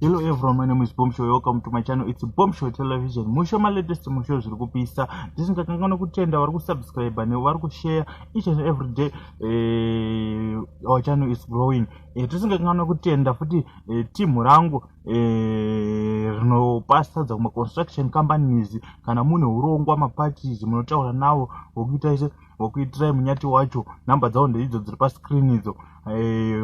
Hello everyone, my name is Bomb Show. Welcome to my channel. It's Bomb Show Television. Musho ma latest musho zviri kupisa. Ndisingakanganwa kutenda vari kusubscribe nevari kushare each and every day. Our channel is growing. Tisingakanganwa kutenda futi team rangu rinopa sadza kuma construction companies kana mune urongwa maparties munotaura navo vokuita ise vokuitirai munyati wacho. Namba dzavo ndeidzo dziri pascreen idzo.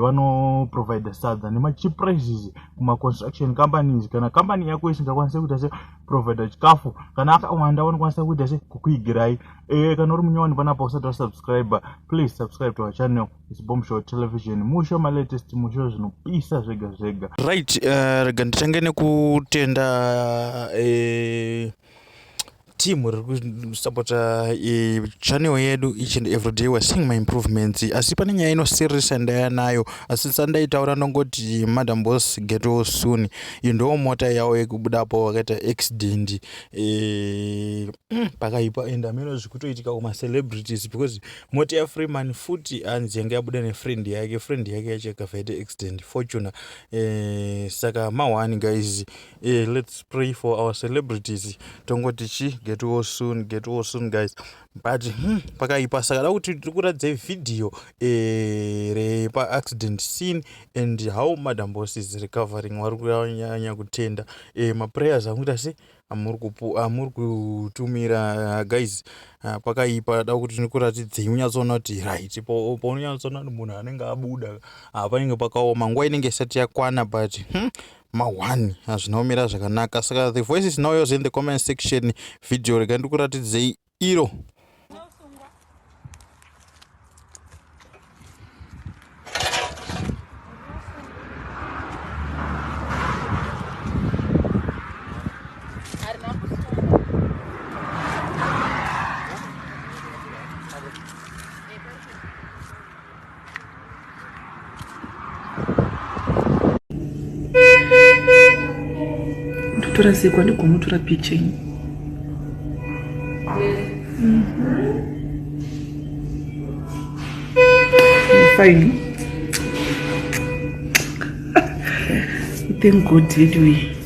Vanoprovide sadza nemacheap prices kumaconstruction companies. Kana company yako isingakwanisi kuita se provide chikafu kana akawanda vanokwanisa kuita se kukuigirai. Kana uri munyowani panapa usati wasubscribe, please subscribe to our channel. It's Bomb Show Television. Musho ma latest musho zvinopisa zvega zvega. Right, rega nditange nekutenda team riri kusapota channel yedu each and every day. We're seeing my improvements, asi pane nyaya inosiririsa ndaya nayo, asi sandaitaura ndongoti Madam Boss get well soon. Iyi ndo mota yavo yekubudapo vakaita accident, pakaipa and ameno zvikutoitika kumacelebrities because mota yaFreeman futi hanzi yanga yabuda nefriend yake, friend yake yacho yakabva yaita accident, Fortuna. Saka ma1 guys, let's pray for our celebrities. Tongoti chi get well soon, get well soon guys, but pakaipa. Saka da kuti tiri kuratidzai vhidhiyo repaaccident scene and how Madam Boss is recovering. Vari kunyanya kutenda maprayers amuita se amuri kutumira guys. Pakaipa. Da kuti ndikuratidzei munyatsoona kuti right paunonyatsoona kuti munhu anenge abuda, panenge pakaoma, nguva inenge isati yakwana, but ma1 hazvina kumira zvakanaka. Saka the voice is now yours in the comment section. Video rega ndikuratidzei iro. Ndotora sekwa ndigomutora picture ini. Fine. Thank God anyway.